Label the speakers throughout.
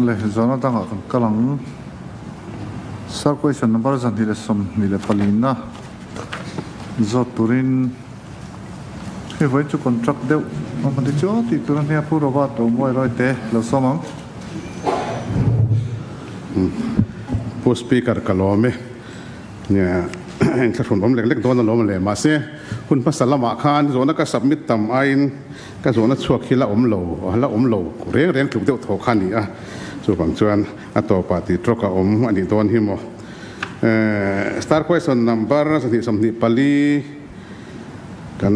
Speaker 1: Le zana dangah kan kal ang. Sir question number 224 na zawt turin hei vawiin chu contract deuh a hman te chu tih tur a nia Pu Robert lo mawi rawi te lo sawm ang.
Speaker 2: Pu Speaker ka lawm e. Nia inthlahrun awm lek lek dawn alawm le. Mahse hun hmasa lamah khan zawhna ka submit tam aiin ka zawhna chhuak hi la awm lo, la awm lo reng reng tluk deuh thaw kha a ni a. Chuvang chuan a tawpah tih trawk a awm a nih dawn hi maw. Star question number 224 kan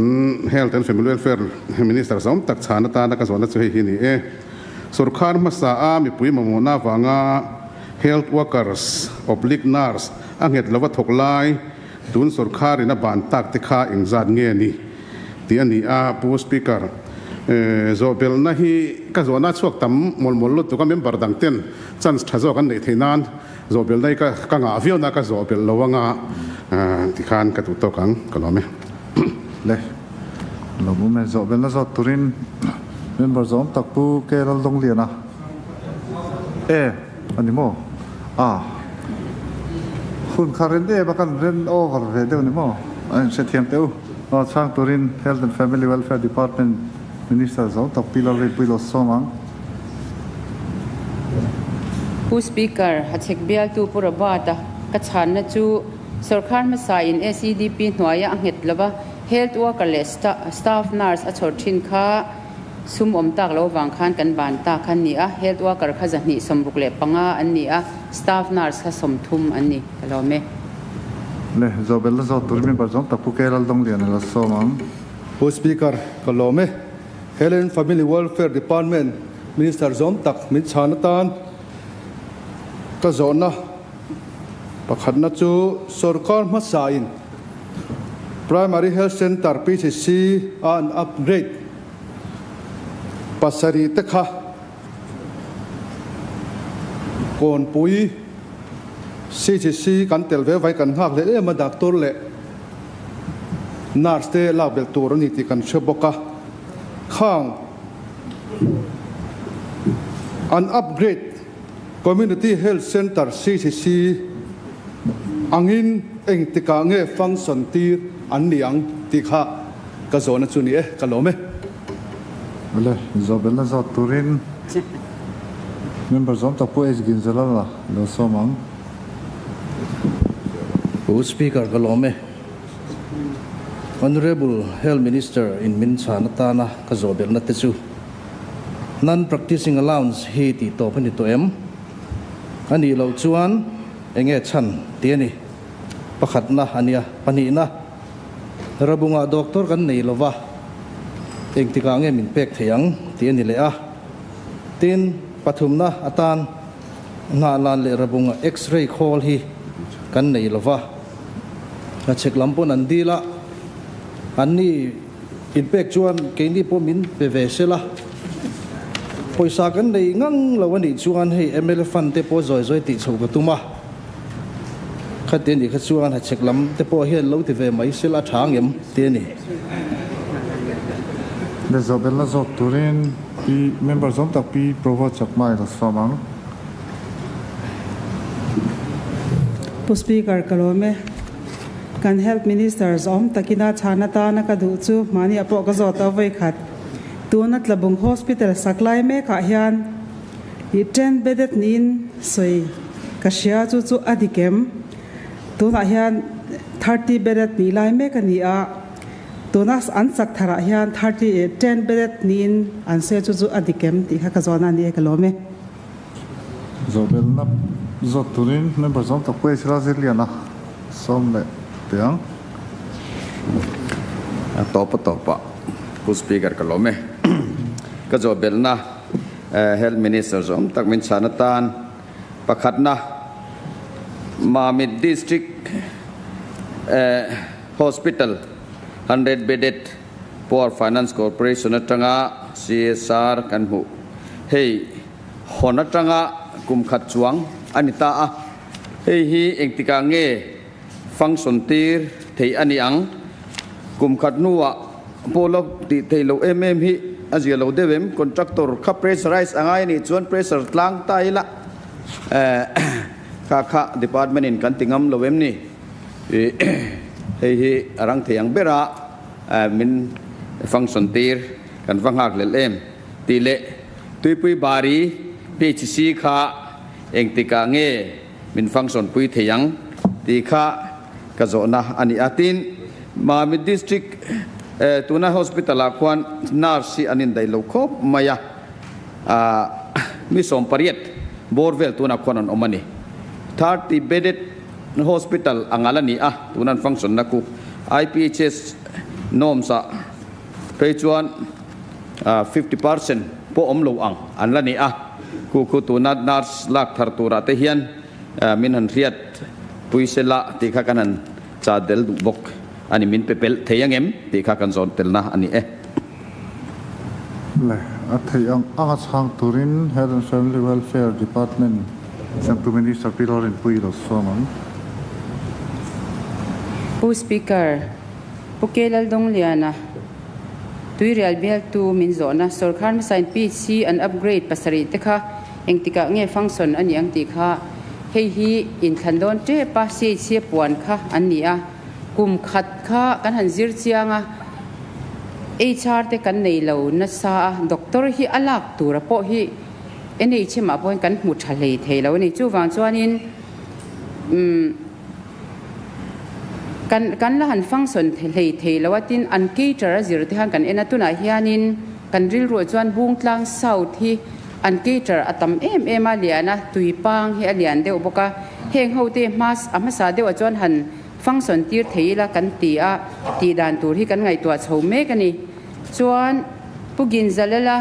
Speaker 2: Health and Family Welfare Minister zawm tak chhan atana ka zawhna chu hei hi a ni e. Sorkar hmasa a mipui mamawhna avanga Health workers oblique nurse a nghet lova thawk lai tun sorkar in a ban tak te kha engzat nge ni tih a ni a. Pu Speaker, zawhbelna hi ka zawhna chhuak tam mawlh mawlh lutuk a, member dang ten chance tha zawk an neih theih nan zawhbelna hi ka ngah viau na ka zawhbelh lo anga tikhan ka duh tawk ang ka lawm e.
Speaker 1: Le, lawmawm e. Zawhbelna zawt turin member zawm tak Pu K Laldongliana. E, a ni maw? A, hun kha ren em a, kan ren over ve deuh ni maw? A inhrethiam teh u. Aw, chhang turin Health and Family Welfare Department Minister zo tak Pi Lalrinpui lo sawm ang.
Speaker 3: Pu Speaker, Hachhek bialtu Pu Robert-a ka chhanna chu Sorkar hmasa in SEDP hnuaia a nghet lova Health Worker leh Staff Nurse a chhawr thin kha Sum awm tak lo vang khan kan ban ta kha an ni a, health worker kha 265 an ni a, staff nurse kha 30 an ni, ka lawm e.
Speaker 1: Le, Zawhbel la zawt turin member zawng tak Pu K Laldonglian a la sawm ang.
Speaker 4: Pu Speaker, ka lawm e. Health and Family Welfare Department Minister zawm tak min chhan atan ka zawhna pakhatna chu sorkar hmasain Primary Health Centre, PHC, a an upgrade Pasarih te kha Kawnpui CCC kan tel ve vai kan nghak leh em a, doctor leh nurse te lak belh tur a ni tih kan hre bawk a. Khang an upgrade Community Health Centre, CCC, angin engtikah nge function tir an ni ang tih kha ka zawhna chu ni e, ka lawm e.
Speaker 1: Awle, zawhbelna zawt turin member zawm tak Pu H. Ginzalala lo sawm ang.
Speaker 5: Pu Speaker ka lawm e. Honourable Health Minister in min chhan atana ka zawhbelna te chu Non-practicing allowance hi tih tawp a ni tawh em? A nih loh chuan enge chhan tih a ni. Pakhatna a nia. Pahnihna, Rabungah doctor kan nei lova, engtikah nge min pek thei ang tih a ni leh a. Tin, pathumna atan Hnahlan leh Rabunga X-ray khawl hi kan nei lova, hachhek lam pawn an dil a, anni inpek chuan keini pawh min pe ve sela, pawisa kan nei ngang lo a nih chuan hei mla fund te pawh zawi zawi tih chhoh ka tum a, khati a nih kha chuan hachhek lam te pawh hian lo ti ve mai sela a tha ang em ti a ni.
Speaker 1: Le zawhbelna zawk turin Pi member zawm tak Pi Provo Chakma i la sawm ang.
Speaker 6: Pu Speaker ka lawm e. Kan Health Minister zawm takin a chhan atana ka duh chu mahniah pawh ka zawt a vawikhat. Tuna Tlabung Hospital sak lai mekah hian i 10 bedded niin sawi ka hria chu chu a dik em? Tunah hian 30 bedded nih lai mek a ni a, tuna an sak tharah hian 30 10 bedded niin an sawi chu chu a dik em tih kha ka zawhna a ni e ka lawm e.
Speaker 1: Zawhbelna zawt turin member zawm tak pawh Ezra Zirliana sawm leh teh ang.
Speaker 7: A tawp a tawp ah Pu Speaker ka lawm e. Ka zawhbelna Health Minister zawm tak min chhan atan pakhatna Mamit District Hospital 100 bedded Power Finance Corporation atanga CSR kan hmuh hei hawn atanga kum khat chuang a ni ta a, hei hi engtikah nge function tir thei a ni ang? Kum khat hnuah pawh lo tih theih loh em em hi a zia lo deuh em? Contractor kha pressurize a ngai a nih chuan pressure tlang ta ila kha kha department in kan ti ngam lo em ni? Hei hi a rang thei ang bera min function tir kan va nghak lel em tih leh Tuipui Bari PHC kha engtikah nge min function pui thei ang tih kha ka zawhna a ni a. Tin, Mamit District tuna hospital ah khuan nurse hi an indaih lo khawp mai a, mi 18 bawr vel tunah khuan an awm a ni. 30 bedded hospital ang ala ni a, tuna an function na khu IPHS norms ah phei chuan 50% pawh awm lo ang an la ni a, khu khu tuna nurse lak thar turah te hian Min han hriat pui se la tih kha kan han cha del duh bawk a ni. Min pe pelh thei angem tih kha kan zawn telna a ni e.
Speaker 1: Le, a theih ang anga chhang turin Health and Family Welfare Department Siamtu Minister Pi Lalrinpuii lo sawm ang.
Speaker 3: Pu Speaker, Pu K. Laldongliana, Tuirial bialtu min zawhna sawrkar hmasain PC an upgrade pasarih te kha Engtikah nge function a nih ang tih kha hei hi inthlan dawn tep a, CHC puan kha an ni a, kum khat kha kan han zir chiang a, HR te kan nei lo nasa a, doctor hi a lak tura pawh hi NHM ah pawhin kan hmu tha hlei thei lo a ni. Chuvang chuanin umm kan kan la han function hlei thei lo a, tin an cater a zir te khan kan en a, tunah hianin kan rilruah chuan Bungtlang South hi An cater a tam em em a, lian a, tui pang hi a lian deuh bawk a, heng ho te hma a hmasa deuh ah chuan han function tir thei ila kan ti a, tih dan tur hi kan ngaihtuah chho mek a ni. Chuan Pu Ginzalala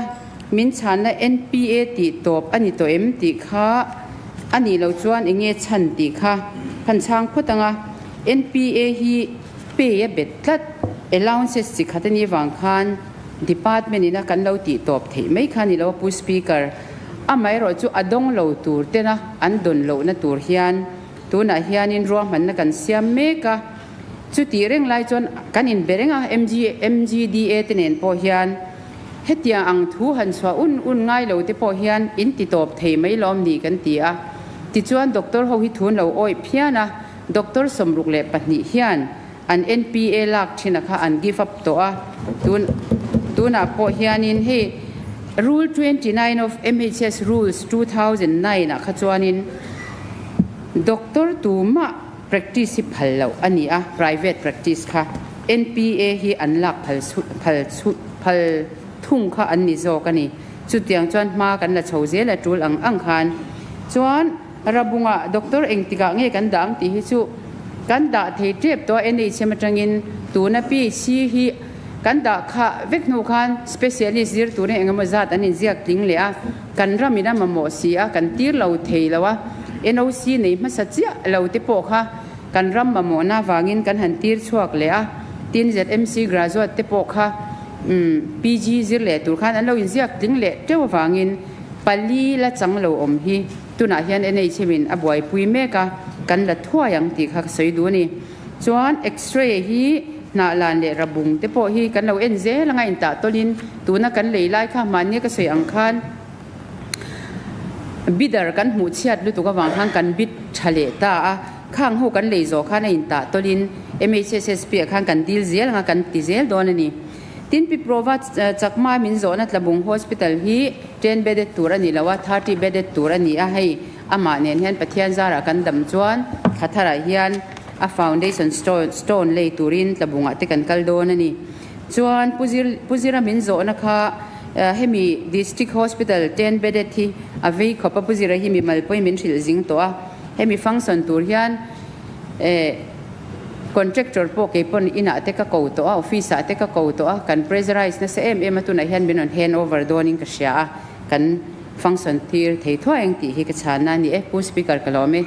Speaker 3: min chhanna NPA tih tawp a ni tawh em tih kha a nih loh chuan eng nge chhan tih kha kan chhang phawt ang a, NPA hi pay a bet tlat, allowances chi khat a nih vang khan, Department ina kan lo tih tawp theih mai kha ni lo a Pu Speaker. Amaherawh chu a dawng lo tur tena an dawn lohna tur hian tunah hianin ruahmanna kan siam mek a. Chutih reng lai chuan kan inbe reng a MG, MGDA te nen pawh hian hetiang ang thu han chhuah un un ngai lo te pawh hian in ti tawp thei mai lawm ni kan ti a. Tichuan Doctor ho hi thun lo awih phian a, Doctor 62 hian An NPA lak thin a kha an give up tawh a, tun tunah pawh hianin hei Rule 29 of MHS Rules 2009 ah kha chuanin Doctor tumah practice hi phal loh a ni a, private practice kha NPA hi an lak phal phal phal thung kha an ni zawk a ni. Chutiang chuan hma kan la chho zel a tul ang ang khan chuan Rabungah doctor engtikah nge kan dah ang tih hi chu kan dah thei tep tawh a, NHM atangin tuna PHC hi kan dah khah vek hnu khan specialist zir turin engemaw zat an inziak tling leh a, kan ramin a mamawh si a, kan tir lo thei lo a, NOC nei hmasa chiah lo te pawh kha kan ram mamawhna avangin kan han tir chhuak leh a, tin ZMC graduate te pawh kha PG zir leh tur khan an lo inziak tling leh teuh avangin pali la chang lo awm hi. Tunah hian NHM in a buaipui mek a, kan la thuai ang tih kha ka sawi duh a ni. Chuan X-ray hi hnah lan leh rabung te pawh hi kan lo en zel anga intah tawlin tuna kan lei lai kha mahni ka sawi ang khan bidder kan hmuh chhiat lutuk avang khan kan bid tha leh ta a, khang ho kan lei zawh khan a intah tawlin MHSSP ah khan kan dil zel anga kan ti zel dawn a ni. Tin Pi Prova Chakma min zawhna Tlabung Hospital hi 10 bedded tur a ni lo a, 30 bedded tur a ni a, hei amah nen hian Pathian zarah kan dam chuan thla tharah hian a foundation stone lei turin Tlabungah te kan kal dawn a ni. Chuan Pu Zir Pu Zira min zawhna kha hemi District Hospital 10 bedded hi a vei khawp a, Pu Zira hi mimal pawhin min hrilh zing tawh a, hemi function tur hian eh Contractor pawh kei pawn inah te ka ko tawh a, office ah te ka ko tawh a, kan pressurize nasa em em a, tunah hian min rawn hand over dawnin ka hria a, kan function tir thei thuai ang tih hi ka chhanna a ni e, Pu Speaker ka lawm e.